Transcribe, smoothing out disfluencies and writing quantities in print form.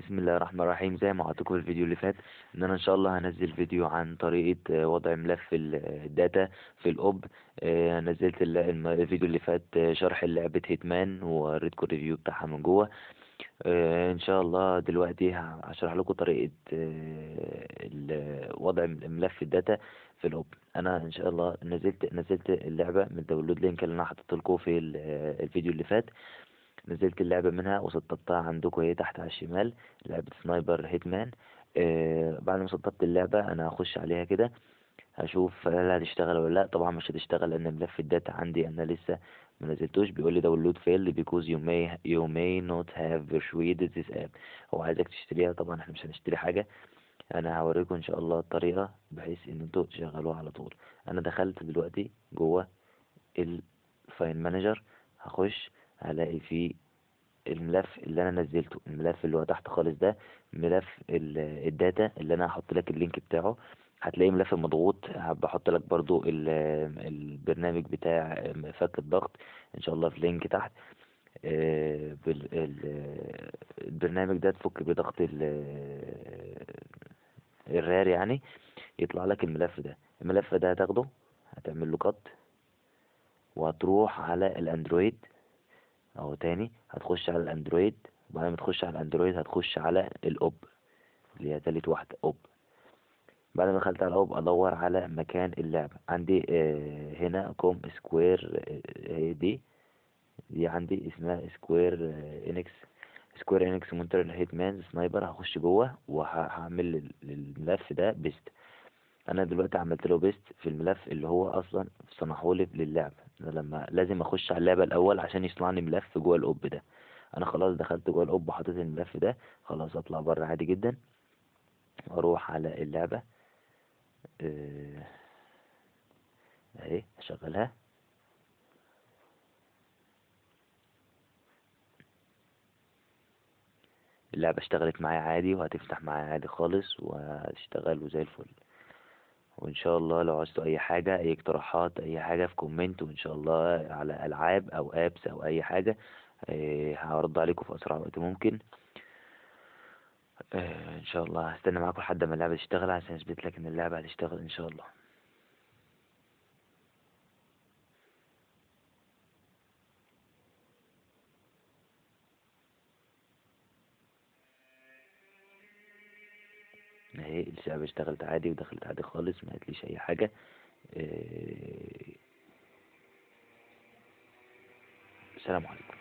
بسم الله الرحمن الرحيم. زي ما وعدتكم في الفيديو اللي فات ان انا ان شاء الله هنزل فيديو عن طريقة وضع ملف ال data في ال AWP. نزلت الفيديو اللي فات شرح لعبة Hitman ووريتكم ال review بتاعها من جوه. ان شاء الله دلوقتي هشرح لكم طريقة وضع ملف ال data في ال AWP. انا ان شاء الله نزلت اللعبة من ال download link اللي انا حطيت لكم في الفيديو اللي فات. نزلت اللعبة منها وسطبتها عندكم اهي تحت على الشمال، لعبة sniper Hitman. بعد ما سطبت اللعبة انا هخش عليها كده هشوف هل هتشتغل ولا لا. طبعا مش هتشتغل لان ملف ال data عندي انا لسه ما نزلتوش. بيقول لي download failed because you may not have purchased this app. هو عايزك تشتريها، طبعا احنا مش هنشتري حاجة. انا هوريكم ان شاء الله الطريقة بحيث ان انتوا تشغلوها على طول. انا دخلت دلوقتي جوه ال file manager، هخش هلاقي فيه الملف اللي انا نزلته، الملف اللي هو تحت خالص ده، ملف ال data اللي انا هحط لك ال link بتاعه. هتلاقي ملف مضغوط، بحط لك برضو البرنامج بتاع فك الضغط ان شاء الله في link تحت. البرنامج ده تفك بضغط ال RAR، يعني يطلع لك الملف ده. الملف ده هتاخده هتعمل له cut وهتروح على ال Android، اهو تاني هتخش على ال Android. وبعد ما تخش على ال Android هتخش على ال AWP اللي هي تالت واحدة AWP. بعد ما دخلت على ال AWP ادور على مكان اللعبة عندي. هنا com Square، دي عندي اسمها Square Enix، Square Enix Montreal Hitman sniper. هخش جوه وهعمل للملف ده paste. انا دلوقتي عملت له paste في الملف اللي هو اصلا صنعهولي للعبة. انا لما لازم اخش على اللعبة الاول عشان يصنع لي ملف جوه ال AWP ده. انا خلاص دخلت جوه ال AWP وحطيت الملف ده، خلاص اطلع بره عادي جدا واروح على اللعبة. اهي اشغلها. اللعبة اشتغلت معايا عادي وهتفتح معايا عادي خالص وهتشتغل وزي الفل. وان شاء الله لو عوزتوا اي حاجة، اي اقتراحات، اي حاجة في comment، وان شاء الله على العاب او apps او اي حاجة، هرد عليكم في اسرع وقت ممكن. ان شاء الله هستنى معاكم لحد ما اللعبة تشتغل عشان اثبت لك ان اللعبة هتشتغل ان شاء الله. اهي اللعبة اشتغلت عادي ودخلت عادي خالص، ما قالتليش اي حاجة. السلام عليكم.